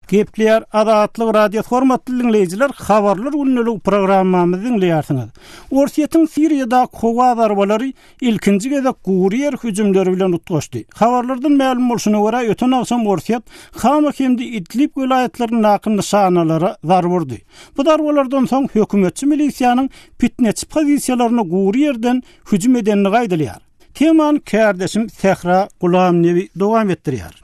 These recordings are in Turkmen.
Gepleýär Azatlyk Radiosy hormatly diňleýjiler habarlar gündelik programmamyzy diňleýärsiňiz. Orsýetiň Siriýadaky howa zarbalary ilkinji gezek gury ýer hüjümleri bilen utgaşdy. Habarlardan mälim bolşuna görä öten agşam Orsýet Hama hem-de Idlib welaýatlaryndaky nyşanalara zarba urdy. Bu zarbalardan soň hökümetçi milisiýanyň pitneçi pozisiýalaryna gury ýerden hüjüm edendigi aýdylýar. Temany kärdeşim Sähra Gulamnebi dowam etdirýär.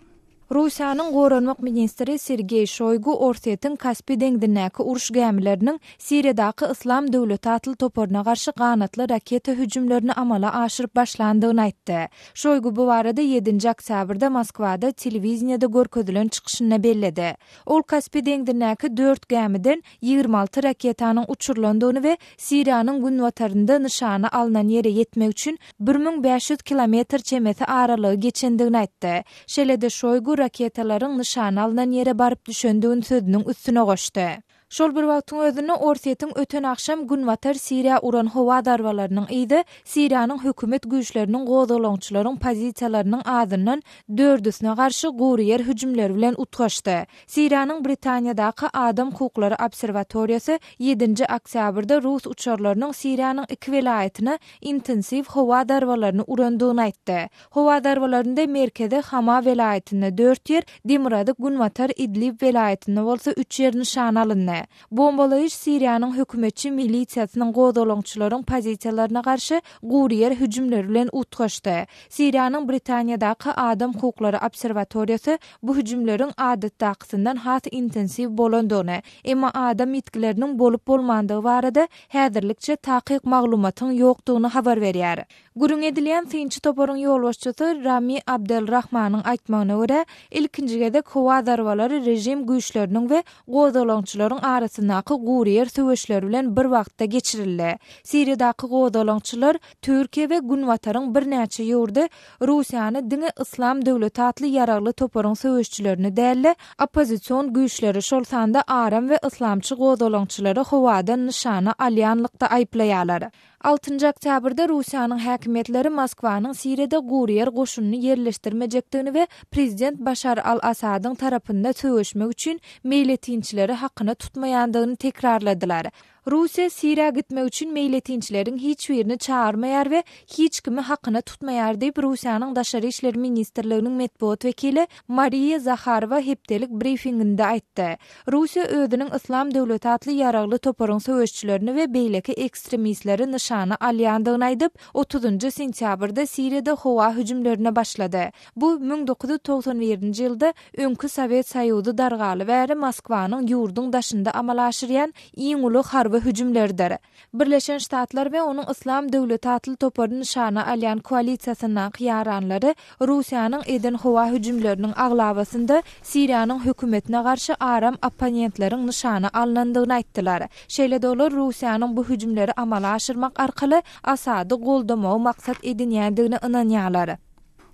Russiýanyň goranmak ministri Sergeý Şoýgu Orsýetiň Kaspi deňzindäki uruş gämileriniň Siriýadaky Yslam döwleti atly toparyna garşy ganatly raketa hüjümlerini amala aşyryp başlandygyny aýtdy. Şoýgu bu barada ýedinji oktýabrda Moskwada telewideniýede görkezilen çykyşynda belledi. Ol Kaspi deňzindäki dört gämiden 26 raketanyň uçurylandygyny we Siriýanyň günbatarynda nyşana alnan ýere ýetmek üçin 1500 kilometr çemesi aralygy geçendigini aýtdy. Şeýle-de Şoýgu raketalaryň nyşana alnan ýere baryp düşendigini sözüniň üstüne goşdy. Şol bir wagtyň özünde Orsýetiň öten agşam günbatar Siriýa uran howa zarbalarynyň yzy Siriýanyň hökümet güýçleriniň gozgalaňçylaryň pozisiýalarynyň azyndan dördüsine garşy gury ýer hüjümleri bilen utgaşdy. Siriýanyň Britaniýadaky Adam hukuklary obserwatoriýasy ýedinji oktýabrda rus uçarlarynyň Siriýanyň iki welaýatyna intensiw howa zarbalaryny urandygyny aýtdy. Howa zarbalarynda merkezi Hama welaýatynda dört ýer, demirgazyk-günbatar Idlib welaýatynda bolsa üç ýer nyşana alyndy. Bombalaýyş Siriýanyň hökümetçi milisiýasynyň gozgalaňçylaryň pozisiýalaryna garşy gury ýer hüjümleri bilen utgaşdy. Siriýanyň Britaniýadaky Adam hukuklary obserwatoriýasy bu hüjümleriň adatdakysyndan has intensiw bolandygyny, emma adam ýitgileriniň bolup-bolmandygy barada häzirlikçe takyk maglumatyň ýokdugyny habar berýär. Gürrüňi edilýän synçy toparyň ýolbaşçysy Rami Abdel Rahmanyň aýtmagyna görä, ilkinji gezek howa zarbalary režim güýçleriniň we gozgalaňçylaryň arasyndaky gury ýer söweşleri bilen bir wagtda geçirildi. Siriýadaky gozgalaňçylar Türkiýe we Günbataryň birnäçe ýurdy Russiýany diňe Yslam döwleti atly ýaragly toparyň söweşçilerini däl-de, oppozision güýçleri, şol sanda aram we yslamçy gozgalaňçylary howadan nyşana alýanlykda aýyplaýarlar. Altynjy oktýabrda Russiýanyň häkimiýetleri Moskwanyň Siriýada guryýer goşunyny ýerleşdirmejekdigini we prezident Başar al-Assadyň tarapynda söweşmek üçin meýletinçileri hakyna tutmaýandygyny tekrarladylar. Russiýa Siriýa gitmek üçin meýletinçileriň hiç birini çagyrmaýar we hiç kimi hakyna tutmaýar diýip, Russiýanyň Daşary işler ministrliginiň metbugat wekili Mariýa Zaharowa hepdelik brifinginde aýtdy. Russiýa özüniň Yslam döwleti atly ýaragly toparyň söweşçilerini we beýleki ekstremistleri nyşana alýandygyny aýdyp, otuzynjy sentýabrda Siriýada howa hüjümlerine başlady. Bu 1991-nji ýylda öňki Sowet Soýuzy dargaly bäri Moskwanyň ýurduň daşynda amala aşyrýan iň uly harby hüjümleridir. Birleşen Ştatlar we onuň Yslam döwleti atly topary nyşana alýan koalisiýasyndaky ýaranlary Russiýanyň eden howa hüjümleriniň aglabasynda Siriýanyň hökümetine garşy aram opponentleriň nyşana alnandygyny aýtdylar. Şeýle-de olar Russiýanyň bu hüjümleri amala aşyrmak arkaly Asady goldamagy maksat edinýändigine ynanýarlar.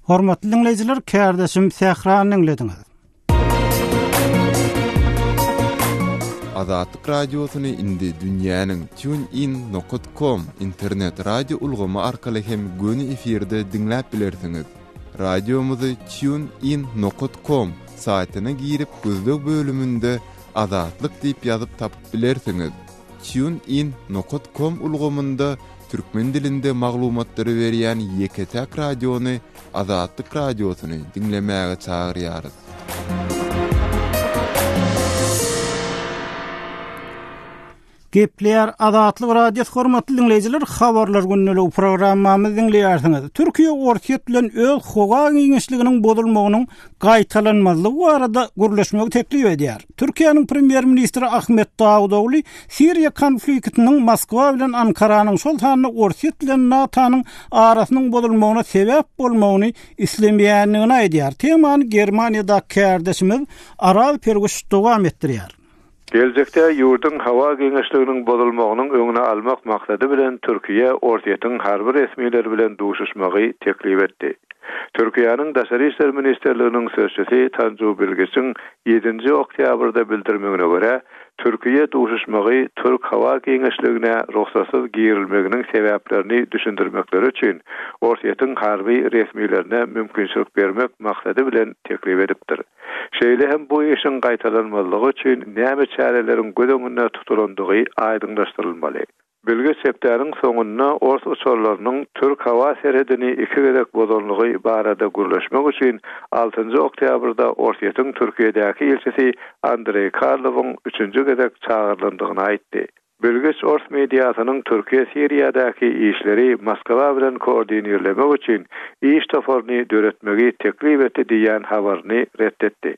Hormatly diňleýjiler, kärdeşim Sährany diňlediňiz. Azatlyk Radiosyny indi dünýäniň TuneIn nokat kom internet radio ulgamy arkaly hem göni efirde diňläp bilersiňiz. Radiomyzy TuneIn nokat kom saýtyna girip gözleg bölüminde Azatlyk diýip ýazyp tapyp bilersiňiz. TuneIn nokat kom ulgamynda türkmen dilinde maglumatlary berýän ýeke-täk radiony Azatlyk Radiosyny diňlemäge çagyrýarys. Gepleýär Azatlyk Radiosy hormatly diňleýjiler habarlar gündeligi programmamyzy diňleýärsiňiz. Türkiýe Orsýet bilen öz howa giňişliginiň bozulmagynyň gaýtalanmazlygy barada gürleşmegi teklip edýär. Türkiýäniň premýer-ministri Ahmet Dawutogly Siriýa konfliktiniň Moskwa bilen Ankaranyň, şol sanda Orsýet bilen NATO-nyň arasynyň bozulmagyna sebäp bolmagyny islemeýändigini aýdýar. Temany Germaniýadaky kärdeşimiz Araz Perguş dowam etdirýär. Geljekde ýurduň howa giňişliginiň bozulmagynyň öňüni almak maksady bilen Türkiýe Orsýetiň harby resmileri bilen duşuşmagy teklip etdi. Türkiýäniň Daşary işler ministrliginiň sözçüsi Tanju Bilgiçiň ýedinji oktýabrda bildirmegine görä, Türkiýe duşuşmagy türk howa giňişligine rugsatsyz girilmeginiň sebäplerini düşündirmekleri üçin Orsýetiň harby resmilerine mümkinçilik bermek maksady bilen teklip edipdir. Şeýle hem bu işiň gaýtalanmazlygy üçin näme çäreleriň göz öňünde tutulandygy aýdyňlaşdyrylmaly. Bilgiç hepdäniň soňunda ors uçarlarynyň türk howa serhedini iki gezek bozanlygy barada gürleşmek üçin altynjy oktýabrda Orsýetiň Türkiýedäki ilçisi Andreý Karlowyň üçünji gezek çagyrylandygyny aýtdy. Bilgiç ors mediasynyň Türkiýe Siriýadaky işleri Moskwa bilen koordinirlemek üçin iş toparyny döretmegi teklip etdi diýýän habaryny ret etdi.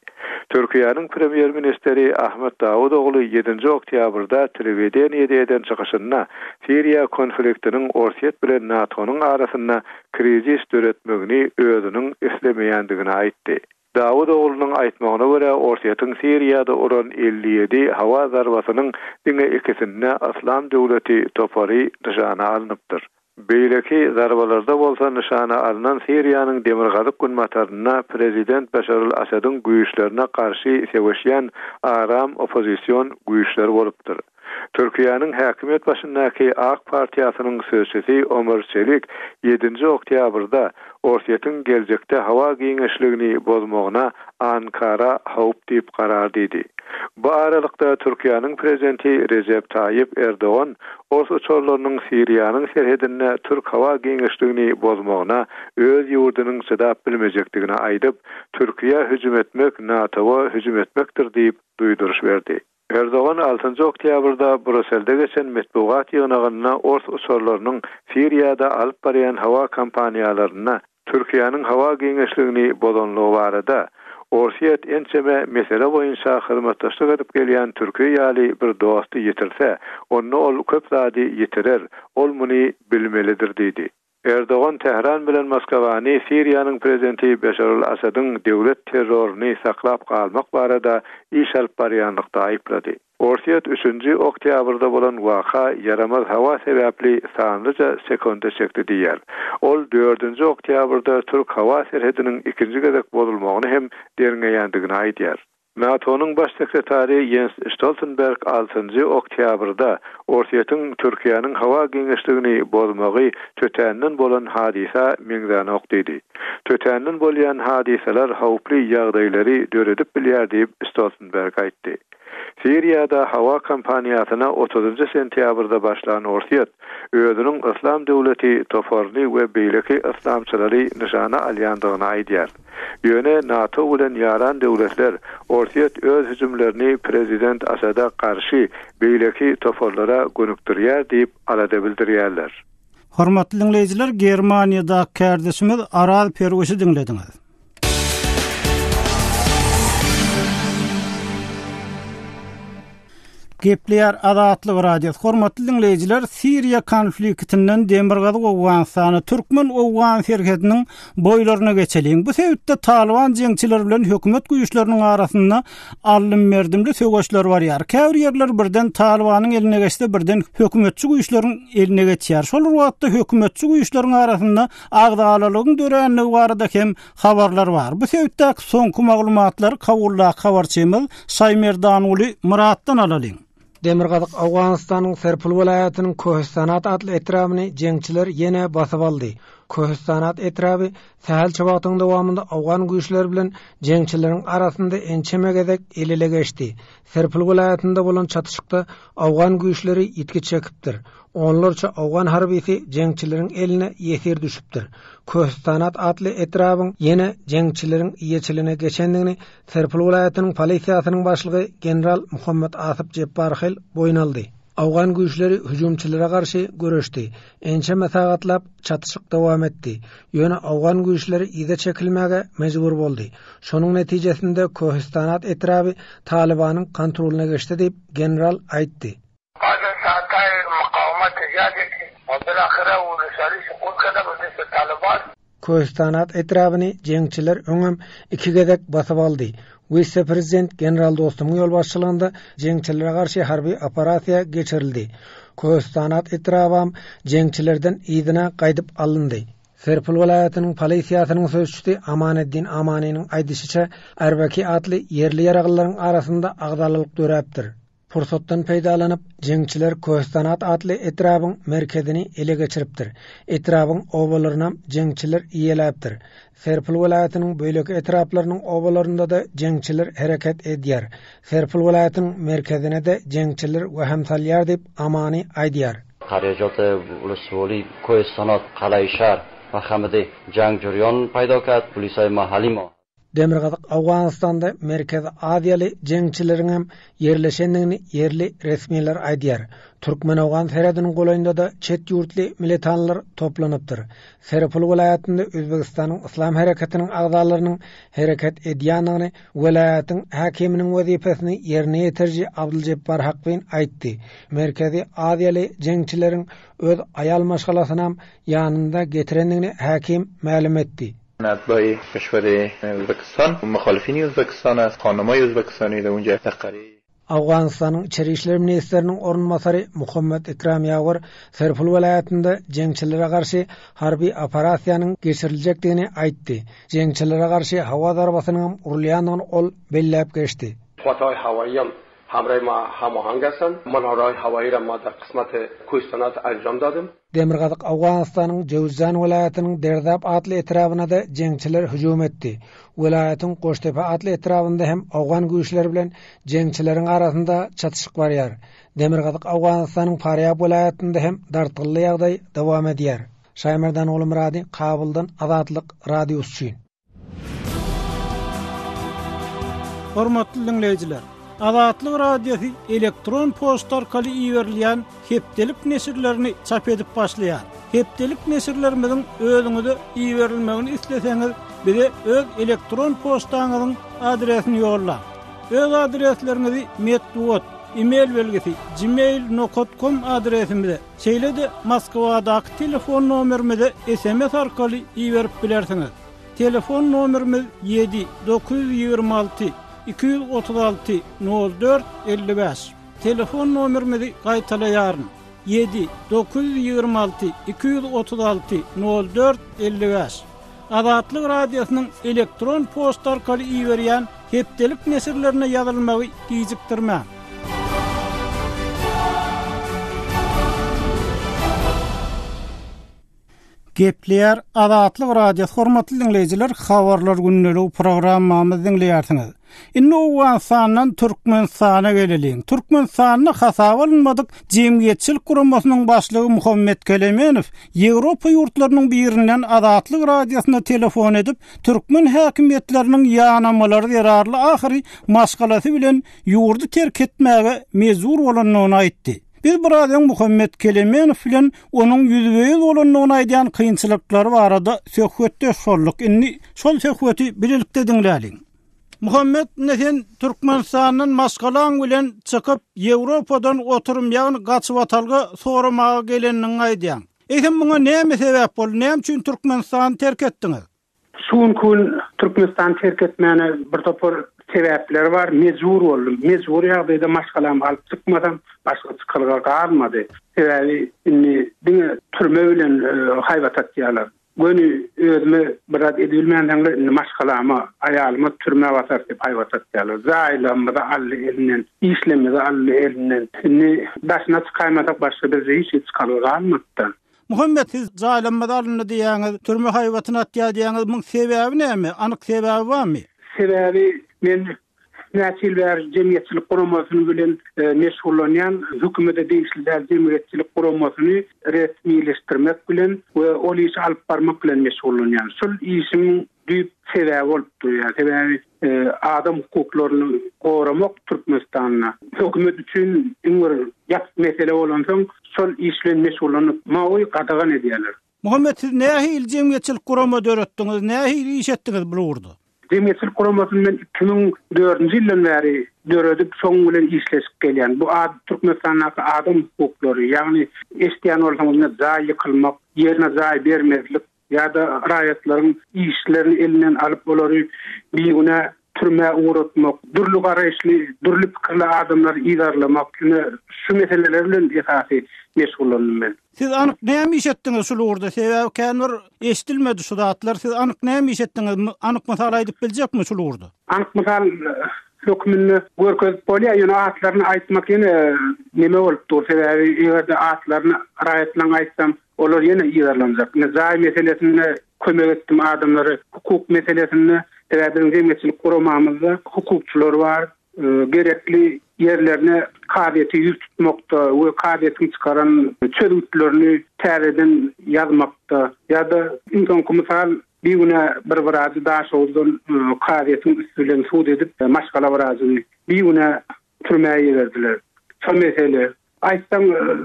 Türkiýäniň Premýer-ministri Ahmet Dawutogly ýedinji oktýabrda telewideniýede eden çykyşynda Siriýa konfliktiniň Orsýet bilen NATO-nyň arasynda krizis döretmegini özüniň islemeýändigini aýtdy. Dawutoglunyň aýtmagyna görä, Orsýetiň Siriýada uran 57 howa zarbasynyň diňe ikisinde Yslam döwleti topary nyşana alnypdyr. Beýleki zarbalarda bolsa nyşana alnan Siriýanyň demirgazyk-günbatarynda prezident Başar al-Assadyň güýçlerine garşy söweşýän aram oppozision güýçler bolupdyr. Türkiýäniň häkimiýet başyndaky Ak partiýasynyň sözçüsi Ömer Çelik ýedinji oktýabrda Orsýetiň geljekde howa giňişligini bozmagyna Ankara howp diýip garar diýdi. Bu aralykda Türkiýäniň prezidenti Rejep Taýyp Erdogan ors uçarlarynyň Siriýanyň serhedinde türk howa giňişligini bozmagyna öz ýurdunyň çydap bilmejekdigini aýdyp, Türkiýä hüjüm etmek NATO-a hüjüm etmekdir diýip duýduryş berdi. Erdogan altynjy oktýabrda Bruselde geçen metbugat ýygnagynda ors uçarlarynyň Siriýada alyp barýan howa kampaniýalarynda Türkiýäniň howa giňişligini bozanlygy barada, Orsýet ençeme mesele boýunça hyzmatdaşlyk edip gelýän Türkiýe ýaly bir dosty ýitirse, onda ol köp zady ýitirer, ol muny bilmelidir diýdi. Erdogan Tähran bilen Moskawany Siriýanyň prezidenti Beşar al-Assadyň döwlet terroryny saklap galmak barada iş alyp barýanlykda aýyplady. Orsýet üçünji oktýabrda bolan waka ýaramaz howa sebäpli sanlyja sekonda çekdi diýýär. Ol dördünji oktýabrda türk howa serhediniň ikinji gezek bozulmagyny hem derňeýändigini aýdýar. NATO-nyň Baş sekretary Ýens Stoltenberg altynjy oktýabrda Orsýetiň Türkiýäniň howa giňişligini bozmagy tötänden bolan hadysa meňzänok diýdi. Tötänden bolýan hadysalar howply ýagdaýlary döredip bilýär diýip, Stoltenberg aýtdy. Siriýada howa kampaniýasyna otuzynjy sentýabrda başlan Orsýet, özüniň Yslam döwleti toparyny we beýleki yslamçylary nyşana alýandygyny aýdýar. Ýöne NATO bilen ýaran döwletler Orsýet öz hüjümlerini prezident Asada garşy beýleki toparlara gönükdirýär diýip alada bildirýärler. Hormatly diňleýjiler, Germaniýadaky kärdeşimiz Araz Perwişi diňlediňiz. Gepleýär Azatlyk Radiosy. Hormatly diňleýjiler, Siriýa konfliktinden Demirgazyk Owganystana, türkmen-owgan serhediniň boýlaryna geçeliň. Bu sebitde Talyban jeňçileri bilen hökümet güýçleriniň arasynda aldym-berdimli söweşler barýar. Käbir ýerler birden Talybanyň eline geçse, birden hökümetçi güýçleriň eline geçýär. Şol bir wagtda hökümetçi güýçleriň arasynda agzalalygyň dörändigi barada hem habarlar bar. Bu sebitdäki soňky maglumatlary Kabuldaky habarçymyz Şaýmerdanguly Myratdan alalyň. Demirgazyk Owganystanyň Serpul welaýatynyň Köhistanat atly etrabyny jeňçiler ýene basyp aldy. Köhistanat etraby sähelçe wagtyň dowamynda owgan güýçleri bilen jeňçileriň arasynda ençeme gezek el-ele geçdi. Serpul welaýatynda bolan çatyşykda owgan güýçleri ýitgi çekipdir. Onlarça owgan harbysy jeňçileriň eline ýesir düşüpdir. Köhistanat atly etrabyň ýene jeňçileriň eýeçiligine geçendigini Serpil welaýatynyň polisiýasynyň başlygy general Muhammet Asyp Jepbarhel boýun aldy. Owgan güýçleri hüjümçilere garşy göreşdi. Ençeme sagatlap çatyşyk dowam etdi. Ýöne owgan güýçleri yza çekilmäge mejbur boldy. Şonuň netijesinde Köhistanat etraby Talybanyň kontrolyna geçdi diýip, general aýtdy. Köhistanat etrabyny jeňçiler öňem iki gezek basyp aldy. Wise-prezident general Dostumyň ýolbaşçylygynda jeňçilere garşy harby operasiýa geçirildi. Köhistanat etrabam jeňçilerden yzyna gaýdyp alyndy. Serpil welaýatynyň polisiýasynyň sözçüsi Amaneddin Amanynyň aýdyşyça, Arbaki atly ýerli ýaraglylaryň arasynda agzalalyk döräpdir. Pursatdan peýdalanyp, jeňçiler Köhstanat atly etrabyň merkezini ele geçiripdir. Etrabyň obalarynam jeňçiler eýeläpdir. Serpil welaýatynyň beýleki etraplarynyň obalarynda-da jeňçiler hereket edýär. Serpil welaýatynyň merkezine-de jeňçiler wehim salýar diýip, Amany aýdýar. Karyajat ulusuwali Köhstanat, Kalaýşar we Hamidi jang jurýon paýdo kard, pulisaý mahalli mo. Demirgazyk Owganystanda Merkezi Aziýaly jeňçileriňem ýerleşendigini ýerli resmiler aýdýar. Türkmen-owgan serhediniň golaýynda-da çet ýurtly militanlar toplanypdyr. Serpil welaýatynda Özbegistanyň Yslam hereketiniň agzalarynyň hereket edýändigini welaýatyň häkiminiň wezipesini ýerine ýetiriji Abdyljepbar Hakbin aýtdy. Merkezi Aziýaly jeňçileriň öz aýal maşgalasynam ýanynda getirendigini häkim mälim etdi. Atbaý keşweri Özbekistan muhalifini Özbekistan است خانمای Özbekistani de unja taqari. Owganystanyň Içeri işler ministriniň orunbasary Muhammet Ikram Ýawar Serpil welaýatynda jeňçilere garşy harby operasiýanyň geçiriljekdigini aýtdy. Jeňçilere garşy howa zarbasynyňam urulýandygyny ol belläp geçdi. Kuwwathaý hawaýy hamraý ma hamohang hastand. Manowrhaý hawaýy ra ma dar qismat Kuhistanat anjam dadim. Demirgazyk Owganystanyň Jöwüzjan welaýatynyň Derzap atly etrabyna-da jeňçiler hüjüm etdi. Welaýatyň Goştepe atly etrabynda hem owgan güýçleri bilen jeňçileriň arasynda çatyşyk barýar. Demirgazyk Owganystanyň Farýab welaýatynda hem dartgynly ýagdaý dowam edýär. Şaýmerdan Gulumyrady, Kabuldan Azatlyk Radiosy üçin. Hormatly diňleýjiler! Azatlyk Radiosy elektron poçta arkaly iberilýän hepdelik neşirlerini çap edip başlaýar. Hepdelik neşirlerimiziň özüňize iberilmegini isleseňiz, bize öz elektron poçtaňyzyň adresini ýollaň. Öz adresleriňizi metbugat, e-mail belgisi, gmail nokat kom adresimize, şeýle-de Moskwadaky telefon nomerimize sms arkaly iberip bilersiňiz. Telefon nomerimiz ýedi, 926 236 04 55. Telefon nomerimizi gaýtalaýaryn, ýedi, 926 236 04 55. Azatlyk Radiosynyň elektron poçta arkaly iberýän hepdelik neşirlerine ýazylmagy gijikdirmäň. Gepleýär Azatlyk Radiosy hormatly diňleýjiler habarlar gündeligi programmamyzy diňleýärsiňiz. Indi Owganystandan Türkmenistana geleliň. Türkmenistanda hasaba alynmadyk jemgyýetçilik guramasynyň başlygy Muhammet Kelemenow Ýewropa ýurtlarynyň birinden Azatlyk Radiosyna telefon edip, türkmen häkimiýetleriniň ýanamalary zerarly ahyry maşgalasy bilen ýurdy terk etmäge mejbur bolandygyny aýtdy. Biz biraz öň Muhammet Kelemenow bilen onuň ýüzbe-ýüz bolandygyny aýdýan kynçylyklary barada söhbetdeş bolduk. Indi şol söhbeti bilelikde diňläliň. Muhammet, indi sen Türkmenistandan maşgalaň bilen çykyp, Ýewropadan oturym, ýagny gaçybatalga soramaga gelendigiňi aýdýaň. Eýsem muňa näme sebäp boldy, näme üçin Türkmenistany terk etdiňiz? Şu günki gün Türkmenistany terk etmäne bir topar sebäpler bar. Mejbur boldum. Mejbury ýagdaýda maşgalamy alyp çykmasam, başga çykalga galmady. Sebäbi indi diňe türme bilen haýbat atýarlar. Göni özüme bir zat edibilmänsoňlar indi maşgalama, aýalyma türmä basarys diýip haýbat atýarlar. Jaýlarymyzy aldy elinden, işlerimizi aldy elinden. Indi daşyna çykaýmasak başga bizde hiç hili çykalga galmady-da. Muhammet siz jaýlanmaz alyndy diýýäňiz, türme haýbatyny atýar diýýäňiz, muň sebäbi näme? Anyk sebäbi barmy? Sebäbi men näçe ýyl bäri jemgyýetçilik guramasyny bilen meşgullanýan, hökümete degişli däl jemgyýetçilik guramasyny resmileşdirmek bilen we ol işi alyp barmak bilen meşgullanýan. Şol işimiň düýp sebäbi bolup durýar. Sebäbi adam hukuklaryny goramak Türkmenistanda hökümet üçin iň bir ýapyk mesele bolansoň, şol iş bilen meşgullanyp magy gadagan edýärler. Muhammet siz nähili jemgyýetçilik gurama döretdiňiz, nähili iş etdiňiz bul ugurda? Jemgyýetçilik guramasyny men 2004-nji ýyldan bäri döredip, şoň bilen işleşip gelýän. Bu ad Türkmenistandaky adam hukuklary, ýagny eşidýän bolsaňyz ine jaý ýykylmak, ýerine jaý bermezlik ýa-da raýatlaryň işlerini elinden alyp olary bigünä. türmä ugratmak, dürli garaýyşly, dürli pikirli adamlary yzarlamak, ine, şu meseleler bilen esasy meşgullandym men. Siz anyk näme iş etdiňiz şul ugurda? Sebäbi kän bir eşidilmedi şu zatlar. Siz anyk näme iş etdiňiz? Anyk mysal aýdyp biljekmi şul ugurda? Anyk mysal hökmünde görkezip bolýar, ýöne atlaryny aýtmak ýene neme bolup dur. Sebäbi eger-de atlaryny raýatlaryň aýtsam, olar ýene yzarlanjak. Ine jaý meselesinde kömek etdim adamlara, hukuk meselesinde. Sebäbi biziň jemgyýetçilik guramamyzda hukukçylar bar. Gerekli ýerlerine kazyýete ýüz tutmakda we kazyýetiň çykaran çözgütlerini täzeden ýazmakda ýa-da iň soňky mysal bigünä bir wrajy Daşoguzdan kazyýetiň üsti bilen sud edip maşgala wrajyny bigünä türmä iberdiler. Şo mesele. Aýtsaň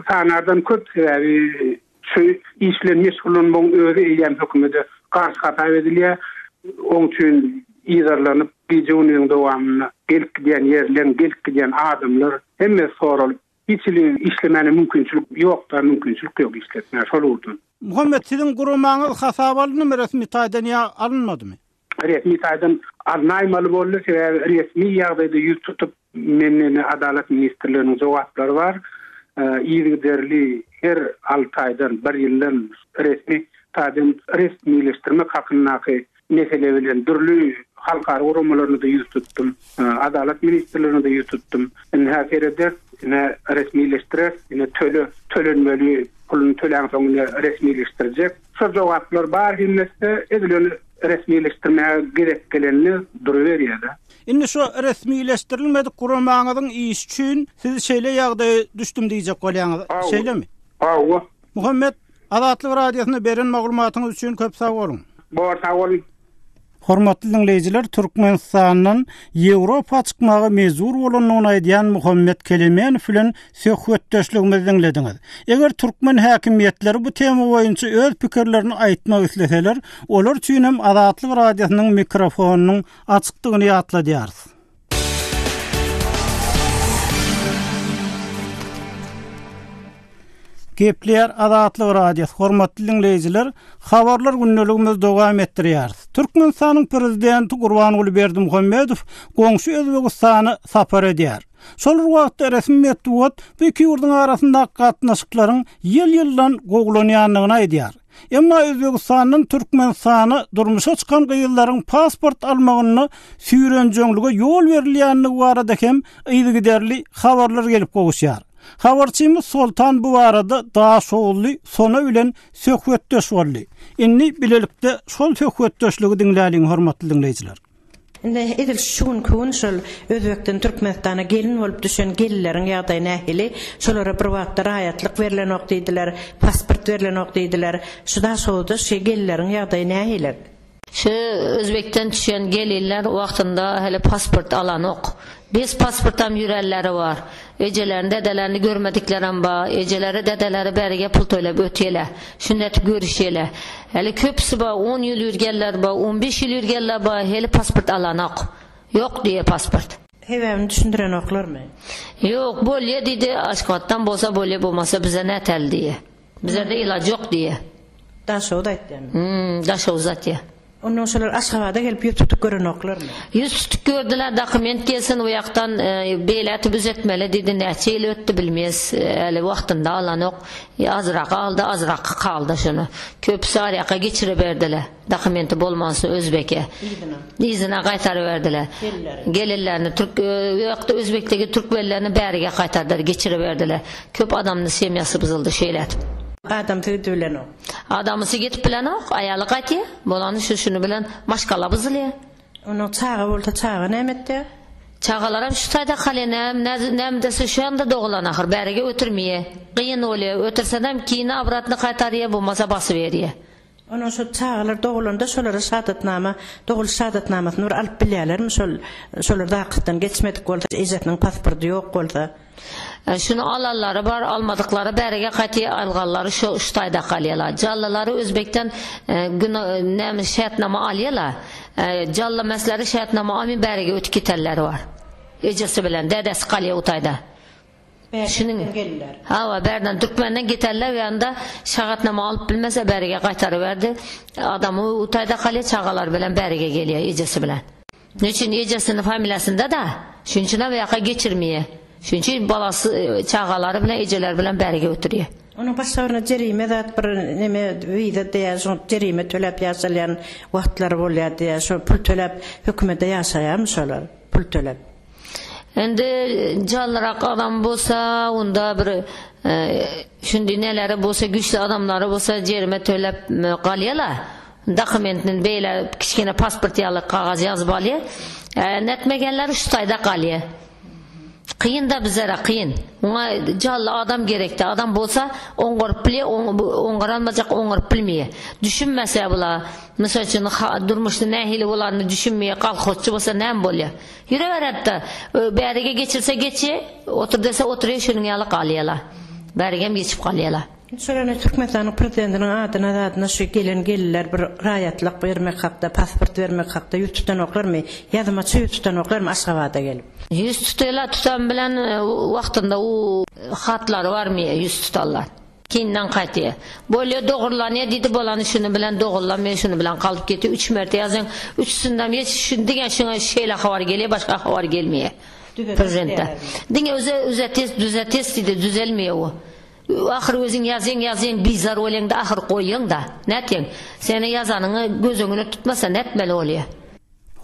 sanardan köp sebäbi şu iş bilen meşgullanmagyň özi eýýäm hökümede garşy hasap edilýär. Oň üçin yzarlanyp gije-gündiziň dowamynda gelip gidýän ýerleň, gelip gidýän adamlar hemmesi soralyp hiç hili işlemäne mümkinçilik ýok-da, mümkinçilik ýok işletmäge şol ugurdan. Muhammet siziň guramaňyz hasaba alyndymy resmi taýdan ýa alynmadymy? Resmi taýdan alnaýmaly boldy, sebäbi resmi ýagdaýda ýüz tutup mende ine Adalat ministrliginiň jogaplary bar. Yzygiderli her alty aýdan, bir ýyldan resmi taýdan resmileşdirmek hakyndaky mesele bilen dürli halkara guramalaryna-da ýüz tutdum. Adalat ministrligine-de ýüz tutdum. Ine serederis, ine resmileşdireris, ine töle, tölenmeli puluny töläňsoň ine resmileşdirjek. Şol jogaplar bar hemmeside edil ony resmileşdirmäge gezek gelende duruberýär-de. Indi şu resmileşdirilmedik guramaňyzyň işi üçin siz şeýle ýagdaýa düşdüm diýjek bolýaňyz, şeýlemi? Hawa. Muhammet, Azatlyk Radiosyna beren maglumatyňyz üçin köp sag boluň. Bor, sag boluň. Hormatly diňleýjiler, Türkmenistandan Ýewropa çykmaga mejbur bolandygyny aýdýan Muhammet Kelemenow bilen söhbetdeşligimizi diňlediňiz. Eger türkmen häkimiýetleri bu tema boýunça öz pikirlerini aýtmak isleseler, olar üçin hem Azatlyk Radiosynyň mikrofonynyň açykdygyny ýatladýarys. Gepleýär Azatlyk Radiosy, hormatly diňleýjiler, habarlar gündeligimizi dowam etdirýäris. Türkmenistanyň Prezidenti Gurbanguly Berdimuhamedow goňşy Özbegistana sapar edýär. Şol bir wagtda resmi metbugat bu iki ýurduň arasyndaky gatnaşyklaryň ýyl-ýyldan gowulanýandygyny aýdýar. Emma Özbegistandan Türkmenistana durmuşa çykan gyzlaryň pasport almagynda süýrenjeňlige ýol berilýändigi barada hem yzygiderli habarlar gelip gowuşýar. Habarçymyz Soltan bu barada daşoguzly Sona bilen söhbetdeş boldy. Indi bilelikde şol söhbetdeşligi diňläliň hormatly diňleýjiler. Indi edil şu günki gün şol Özbekden Türkmenistana gelin bolup düşen gelinleriň ýagdaýy nähili? Şolara bir wagtda raýatlyk berlenok diýdiler, pasport berlenok diýdiler. Şu Daşoguzda şu gelinleriň ýagdaýy nähili? Şu Özbekden düşen gelinler wagtynda heli pasport alanok. Bez pasportam ýürenleri bar. Ejelerini dedelerini görmediklerem bar. Ejeleri dedeleri bärige pul töläp ötýele. Şündetip görüşýele. Heli köpüsi bar on ýyl ýürgenler bar, on beş ýyl ýürgenler bar heli pasport alanok. Ýok diýýä pasport. Sebäbini düşündirenoklarmy? Ýok bolýa diýdi Aşgabatdan bolsa bolýa bolmasa bize nätäli diýýä. Bizede ilaç ýok diýýä. Daşoguz aýtýamy? Hum, Daşoguz aýtýa. Ondan şolar Aşgabada gelip ýüz tutup görenoklarmy? Ýüz tutup gördüler, dokument gelsin o ýakdan beýle düzetmeli diýdi, näçe ýyl ötdi bilmeýäs, häli wagtynda alanok. Azrak aldy, azrak kaldy şony. Köpüsi arýaka geçiriberdiler. Dokumenti bolmansoň özbeke. Yzyna. Yzyna gaýtaryberdiler. Gelinleri. Gelinlerini türk ýokdy özbekdeki türkmenlerini bärige gaýtardylar, geçiriberdiler. Köp adamny semýasy buzuldy şeýle edip. Adamsy gidip bilenok. Adamysy gidip bilenok, aýaly gaýtýar. Bolany şu şuny bilen maşgala buzulýar. Onnoň çaga bolsa çaga näme etýär? Çagalaram şu taýda galýar, näme näme dese şu ýanda dogulan ahyr, bärige ötürmeýär. Gyn bolýar, ötürsenem kine obratny gaýtarýar, bolmasa basyberýär. Ondan şol çagalar dogulanda şolara şahadatnama, dogulyş şahadatnamasyny bir alyp bilýärlermi şol şolar zakysdan geçmedik bolsa, ejesiniň pasporty ýok bolsa. Şuny alanlary bar, almadyklary bärige gaýtýar, alganlary şo şu taýda galýarlar. Jallylary özbekden näme şertnama alýarlar. Jallamesleri şertnama almaý bärige ötüp gitenleri bar. Ejesi bilen, dädesi galýar o taýda. Bärden geldiler. Hawa, bärden türkmenden geterler, ýanda şagatnama alyp bilmese bärige gaýtaryberdi. Adamy utaýda galýar, çagalary bilen bärige gelýär, ejesi bilen. Neçün ejesiniň familiýasynda-da, şunuň üçinem o ýaka geçirmeýär. Şunuň üçin balasy, çagalary bilen, ejeleri bilen bärige oturýar. Onuň başga birine jerime zat bir neme wiza diýýär, şoň jerime töläp ýaşalýan wagtlary bolýar diýýär. Şo pul töläp hökümede ýaşaýarmy şolar pul töläp? Indi jallyrak adam bolsa onda bir şundi neleri bolsa güçli adamlary bolsa jerime töläp galýarlar. Dokumentini beýle kiçgine pasport ýaly kagaz ýazyp alýar. Netmegenleri şu taýda galýar. Kyn-da bizlere kyn. Oňa jally adam gerekdi. Adam bolsa oňaryp bilýär, oňaralmajak oňaryp bilmeýär. Düşünmese bula, mysal üçin, durmuşda nähili bolanyny düşünmeýär, kolhozçy bolsa näme bolýar? Ýüreberedi-de. Bärige geçirse geçýär, otur dese oturýar, şunuň ýaly galýarlar. Bärigem geçip galýarlar. Şol ýöne Türkmenistanyň prezidentiniň adyna zadyna şu gelen gelinler bir raýatlyk bermek hakda pasport bermek hakda ýüz tutanoklarmy ýazmaça ýüz tutanoklarmy Aşgabada gelip. Ýüz tutýarlar tutan bilen wagtynda u hatlary barmyýa ýüz tutanlar. Kinden gaýtýar. Bolýa dogurlanýa diýdi bolany şuny bilen dogurlanmaýa şuny bilen galyp ketýär üç merte ýazýaň üçüsindem ýeç şu diňe şuňa şeýle habar gelýär başga habar gelmeýär. Prezidentden. Diňe öze üzetes düzetes diýdi düzelmeýär u. Ahyr özüň ýazýaň ýazýaň bizar bolýaňda ahyr goýýaňda. Nätýäň? Seni ýazanyňy göz öňüne tutmasa nätmeli bolýa?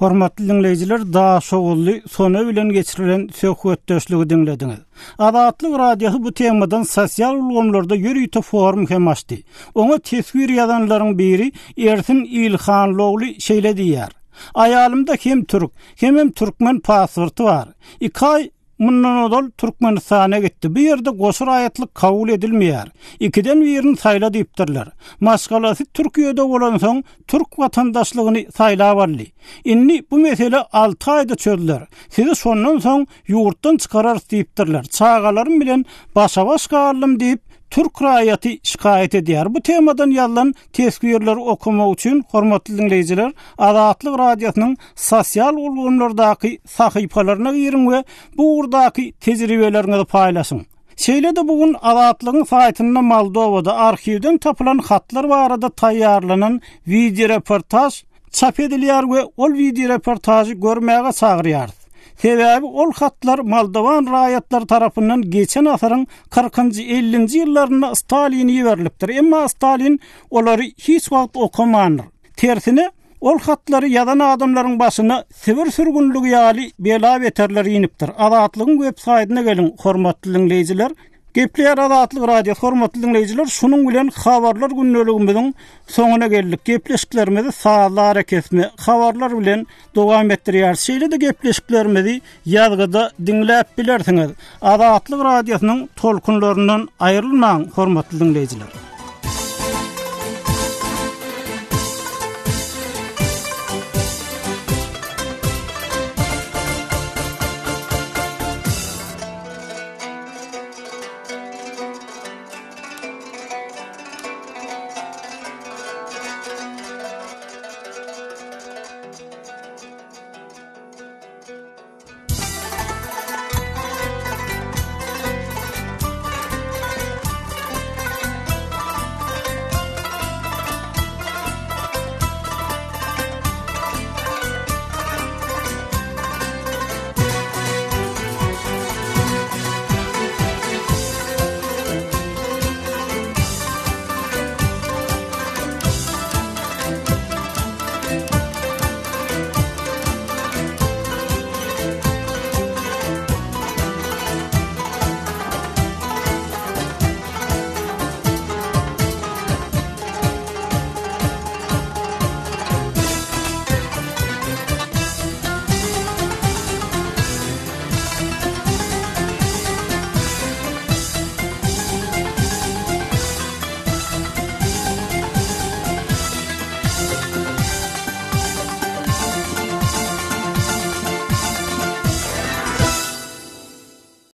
Hormatly diňleýjiler Daşoguzly Sona bilen geçirilen söhbetdeşligi diňlediňiz. Azatlyk Radiosy bu temadan sosial ulgamlarda ýörite forum hem açdy. Oňa teswir ýazanlaryň biri Ersin Ilhanlyogly şeýle diýýär, Aýalymda hem türk, hemem türkmen pasporty bar. Iki aý Mundan ozal Türkmenistana gitdi. Bu ýerde goşa raýatlyk kabul edilmeýär. Ikiden birini saýla diýipdirler. Maşgalasy Türkiýede bolansoň, türk watandaşlygyny saýlap aldy. Indi bu mesele alty aýda çözüler. Sizi şondan soň ýurtdan çykararys diýipdirler. Çagalarym bilen başa-baş galdym diýip, türk raýaty şikaýat edýär. Bu temadan ýazylan Teswirleri okamak üçin, hormatly diňleýjiler, Azatlyk Radiosynyň sosial ulgamlardaky sahypalaryna giriň we bu ugurdaky tejribeleriňizi paýlaşyň. Şeýle-de bu gün Azatlygyň saýtynda Moldowada arhiwden tapylan hatlar barada taýýarlanan wideoreportaž çap edilýär we ol wideoreportažy görmäge çagyrýarys. Sebäbi ol hatlar moldowan raýatlary tarapyndan geçen asyryň kyrkynjy, ellinji ýyllarynda Staline iberilipdir. Emma Stalin olary hiç wagt okamandyr. Tersine, ol hatlary ýazan adamlaryň başyna Sibir sürgünligi ýaly bela-beterler inipdir. Azatlygyň web saýdyna geliň, hormatly diňleýjiler. Gepleýär Azatlyk Radiosy hormatly diňleýjiler şunuň bilen habarlar gündeligimiziň soňuna geldik. Gepleşiklerimizi sazly arakesme habarlar bilen dowam etdirýäris. Şeýle-de gepleşiklerimizi ýazgyda diňläp bilersiňiz. Azatlyk Radiosynyň tolkunlaryndan aýrylmaň hormatly diňleýjiler.